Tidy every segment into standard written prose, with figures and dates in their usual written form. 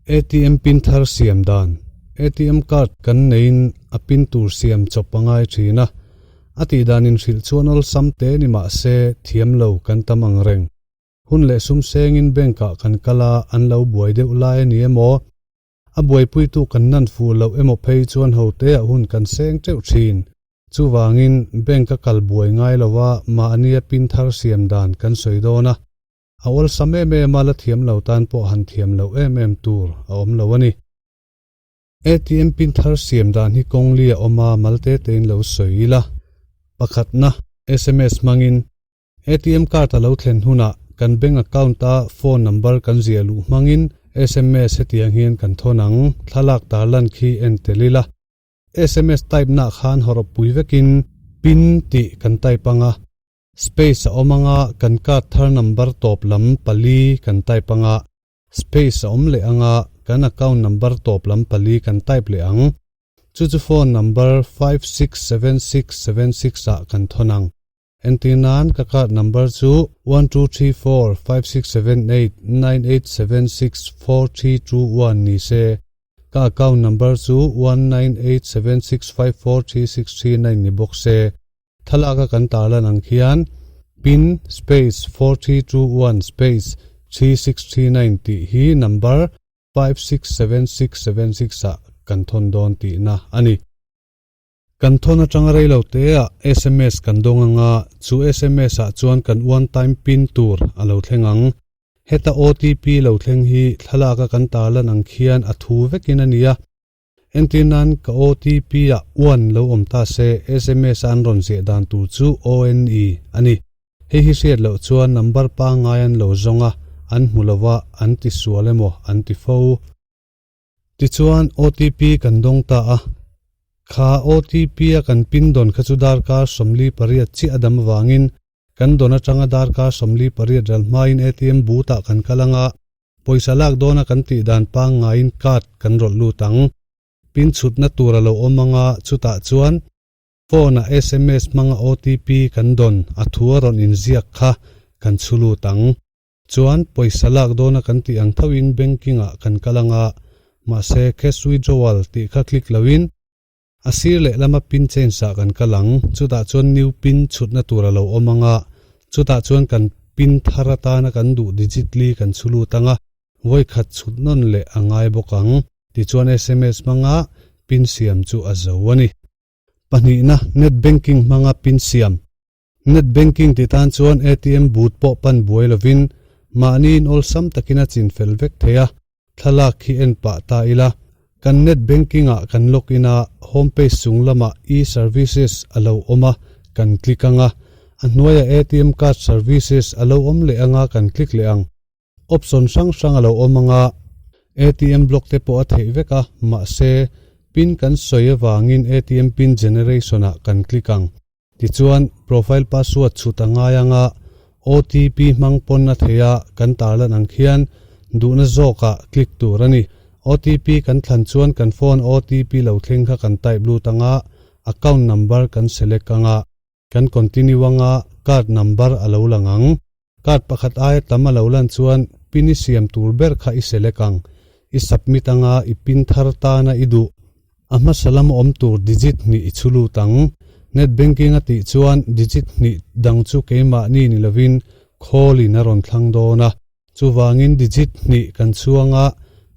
ATM pin thar siam dan, ATM card kan neiin a pin tur siam chawp a ngai thin a, a tih dan inhrilh chuan awlsam te ni mah se thiam lo kan tam ang reng. Hun leh sum sengin bank ah kan kal a, an lo buai deuh lai a ni emaw, a buaipuitu kan nan fuh loh emaw phei chuan hote ah hun kan seng teuh thin. Chuvangin bank a kal buai ngai lo a, mahnia pin thar siam dan kan sawi dawn a. A awlsam em em a, la thiam lo tan pawh han thiam loh em em tur a awm lo a ni. ATM pin thar siam dan hi kawng li a awm a, mal te tein lo sawi ila. Pakhatna, sms hmangin ATM card a lo thlen hunah kan bank account a phone number kan ziah luh hmangin sms hetiang hian kan thawn ang, thlalak tarlan khi en tel ila. Sms type nah khan hawrawp pui vekin pin tih kan type anga. Space a awm anga kan card thar number tawp lam pali kan type anga, space a awm leh anga kan account number tawp lam pali kan type leh ang. Chu chu phone number 567676 ah kan thawn ang. Entir nan ka card number chu 1234567898764321 ni se, ka account number chu 1987654363 ni bawk se. Thlalak a kan tarlan ang khian pin space 4321 space 3639 tih hi number 567676 ah kan thawn dawn tihna a ni. Kan thawn atanga rei lo te ah sms kan dawng anga chu sms ah chuan kan one time pin tur a lo thleng ang. Heta OTP lo thleng hi thlalak a kan tarlan ang khian a thu vekin a ni a. Entir nan ka OTP ah one lo awm ta se sms a an rawn ziah dan tur chu ONE a ni. Hei hi hriat loh chuan number pangngai an lo zawng a, an hmu lo a, an ti sual emaw an ti fo. Tichuan OTP kan dawng ta a, kha OTP a kan pin dawn kha chu darkar 48 chiah a dam avangin kan dawn atanga darkar 48 ral hmain ATM booth ah kan kal anga, Pawisa lak dawna kan tih dan pangngaiin card kan rawlh lut ang. Pin chhutna tur a lo awm anga chutah chuan phone-a sms hmanga OTP kan dawn a thu a rawn inziak kha kan chhu lut ang. Chuan pawisa lak dawna kan tih ang thoin banking-ah kan kal anga mahse cash withdrawal tih kha click loin A sir lehlama pin change ah kan kal ang, chutah chuan new pin chhutna tur a lo awm anga, chutah chuan kan pin thar atana kan duh digit li kan chhu lut anga, vawi khat chhut nawn leh a ngai bawk ang, tichuan sms hmanga pin siam chu a zo a ni. Pahnihna, net banking hmanga pin siam. Net banking ti tan chuan ATM booth pawh pan buai lovin mahniin awlsam takin a chin fel vek thei a, thlalak khi en pah ta ila. Kan net banking ah kan log in a, home page chung lamah e-services a lo awm a, kan click ang a. A hnuaiah ATM card services a lo awm leh ang a, kan click leh ang. Option hrang hrang a lo awm ang a, ATM block te pawh a theih vek a, mahse pin kan sawi avangin ATM pin generation ah kan click ang. Tichuan, profile password chhut a ngai anga OTP hmang pawn a thei a, kan tarlan ang khian duhna zawkah click tur a ni. OTP kan thlan chuan kan phone OTP lo thleng kha kan type lut anga, account number kan select anga, kan continue anga card number a lo lang ang. Card pakhat aia tam a lo lan chuan pin i siam tur ber kha i select ang. I submit anga i pin thar tana i duh. A hmasa lama awm tur digit hnih i chhu lut ang. Net banking a tih chuan digit hnih dang chu keimahni ni lovin call in a rawn thlang dawn a. Chuvangin digit hnih kan chhuang a,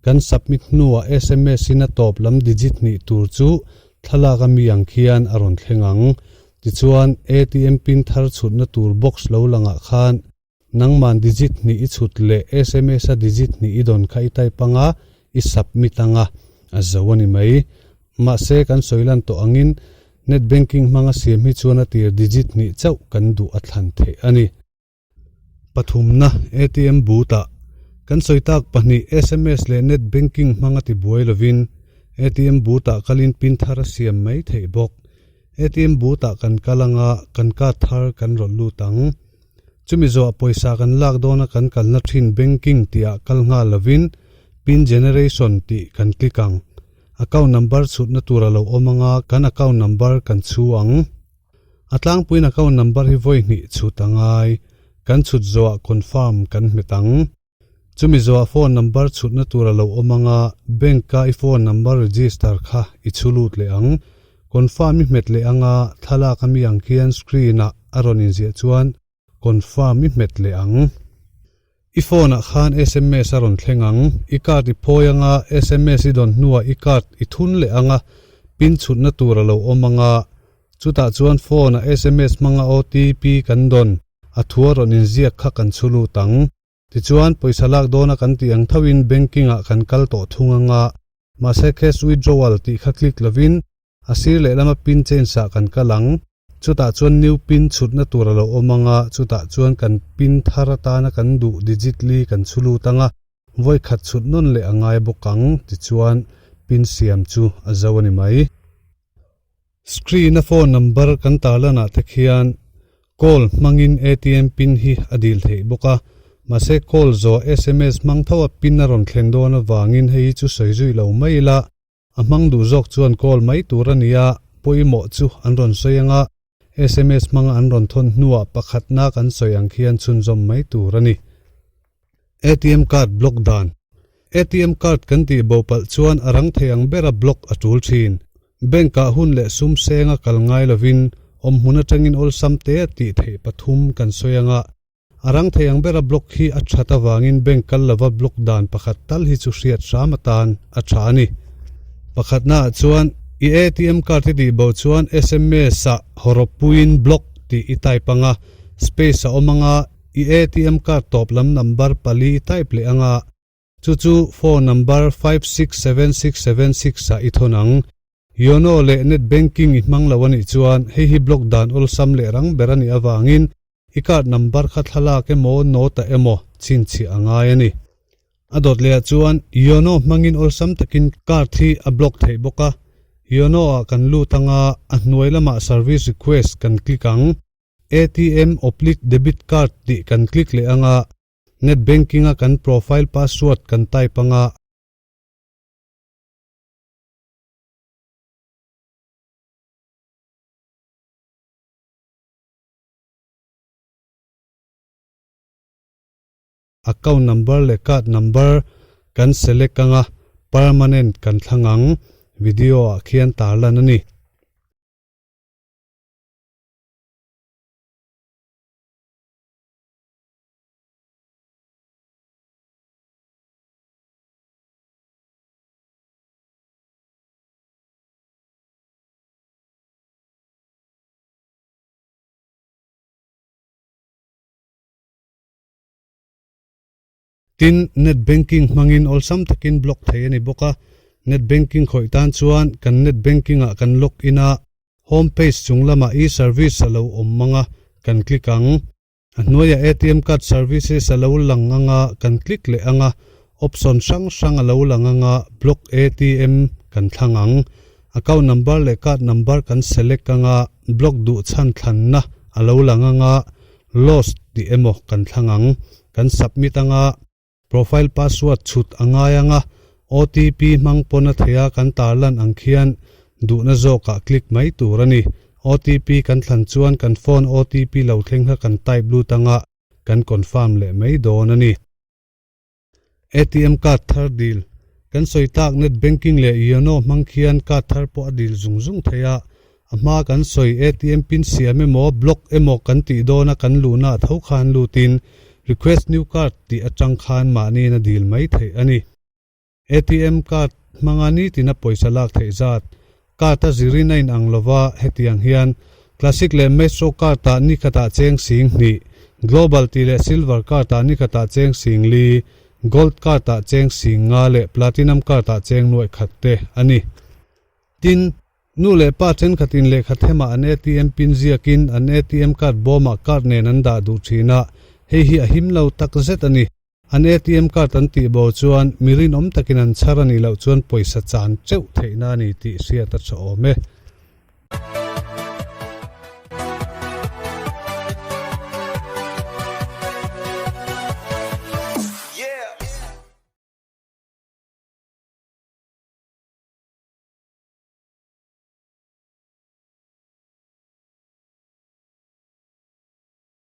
kan submit hnuah sms in a tawp lam digit hnih tur chu thlalak a mi ang khian a rawn thleng ang. Tichuan, ATM pin thar chhutna tur box lo langah khan nangman digit hnih i chhut leh sms a digit hnih i dawn kha i type anga, i submit anga, a zo a ni mai. Mahse, kan sawi lan tawh angin net banking hmanga siam hi chuan a tir digit hnih chauh kan duh a thlan theih a ni. Pathumna, ATM booth-ah kan sawi tak pahnih sms leh net banking hmanga tibuai lovin ATM booth-ah kalin pin thar a siam mai theih bawk. ATM booth-ah kan kal anga kan card thar kan rawlh lut ang. Chumi zawhah pawisa kan lak dawna kan kalna thin banking tihah kal nghal lovin pin generation tih kan click ang. Account number chhutna tur a lo awm anga kan account number kan chhu ang. A tlangpuiin account number hi vawi hnih chhut a ngai. Kan chhut zawhah confirm kan hmet ang. Chumi zawhah phone number chhutna tur a lo awm anga bank-a i phone number register kha i chhu lut leh ang. Confirm i hmet leh anga thlalak ami ang khian screen-ah a rawn inziah chuan confirm i hmet leh ang. I phone ah khan sms a rawn thleng ang. I card i phawi anga sms i dawn hnuah i card i thun leh anga pin chhutna tur a lo awm anga chutah chuan phone ah sms hmanga OTP kan dawn a thu a rawn inziak kha kan chhu lut ang. Tichuan pawisa lak dawna kan tih ang thoin banking ah kan kal tawh thung anga mahse cash withdrawal tih kha click lovin A sir lehlama pin change ah kan kal ang. Chutah chuan new pin chhutna tur a lo awm ang a, chutah chuan kan pin thar atana kan duh digit li kan chhu lut ang a, vawi khat chhut nawn leh a ngai bawk ang, tichuan pin siam chu a zo a ni mai. Screen a phone number kan tarlan ah te khian call hmangin ATM pin hi a dil theih bawk a, mahse call zawh sms hmang tho a pin a rawn thlen dawn avangin hei hi chu sawi zui lo mai ila, A hmang duh zawk chuan call mai tur a nia, pawimawh chu an rawn sawi anga, sms hmanga an rawn thawn hnuah pakhatna kan sawi ang khian chhunzawm mai tur a ni. ATM card block dan. ATM card kan tih bo palh chuan a rang thei ang bera block a tul thin. Bank-ah hun leh sum senga kal ngai lovin awmhmun atangin awlsam te a tih theih pathum kan sawi anga, A rang thei ang bera block hi a that avangin bank kal lova block dan pakhat tal hi chu hriat hram atan a tha a ni. Pakhatnaah chuan i ATM card i tih bo chuan sms ah hawrawppuiin block tih i type anga, space a awm anga, i ATM card tawp lam number pali i type leh anga, Chu chu phone number 567676 ah i thawn ang. Yono leh net banking i hmang lo a nih chuan hei hi block dan awlsam leh rang ber a nih avangin i card number kha thlalak emaw note ah emaw chhinchhiah a ngai a ni. A dawt leh ah chuan Yono hmangin awlsam takin card hi a block theih bawk a. Yono ah kan lut anga a hnuai lamah service request kan click ang. ATM oblique debit card tih kan click leh anga Net banking a kan profile password kan type anga. Account number leh card number kan select anga permanent kan thlang ang. Video ah khian tarlan a ni. Tin, net banking hmangin awlsam takin block thei a ni bawk a. Net banking khawih tan chuan kan net banking ah kan log in a, home page chung lamah e-service a lo awm mang a, kan click ang. A hnuaiah ATM card services a lo lang anga kan click leh anga, option hrang hrang a lo lang anga block ATM kan thlang ang. Account number leh card number kan select anga block duh chhan thlanna a lo lang anga lost tih emaw kan thlang ang. Kan submit anga Profile password chhut a ngai anga, OTP hmang pawn a theih a kan tarlan ang khian duhna zawkah click mai tur a ni. OTP kan thlan chuan kan phone OTP lo thleng kha kan type lut anga kan confirm leh mai dawn a ni. ATM card thar dil Kan sawi tak net banking leh Yono hmang khian card thar pawh a dil zung zung thei a, A hma kan sawi ATM pin siam emaw block emaw kan tih dawna kan luhna a tho khan lutin request new card tih atang khan mahniin a dil mai theih a ni. ATM card hmanga nitina pawisa lak theih zat card a zirin a inang lova hetiang hian Classic leh Maestro card ah nikhatah cheng sing hnih, Global tih leh Silver card ah nikhatah cheng sing li, Gold card ah cheng sing nga leh Platinum card ah cheng nuaih khat te a ni. Tin, nu leh pa thenkhatin lehkha themah an ATM pin ziakin an ATM card bawmah card nen an dah duh thin a, hei hi a him lo tak zet a ni. An ATM card an tih bo chuan mi rinawm takin an chhar a nih loh chuan pawisa chan teuh theihna a ni tih hriat a tha awm e.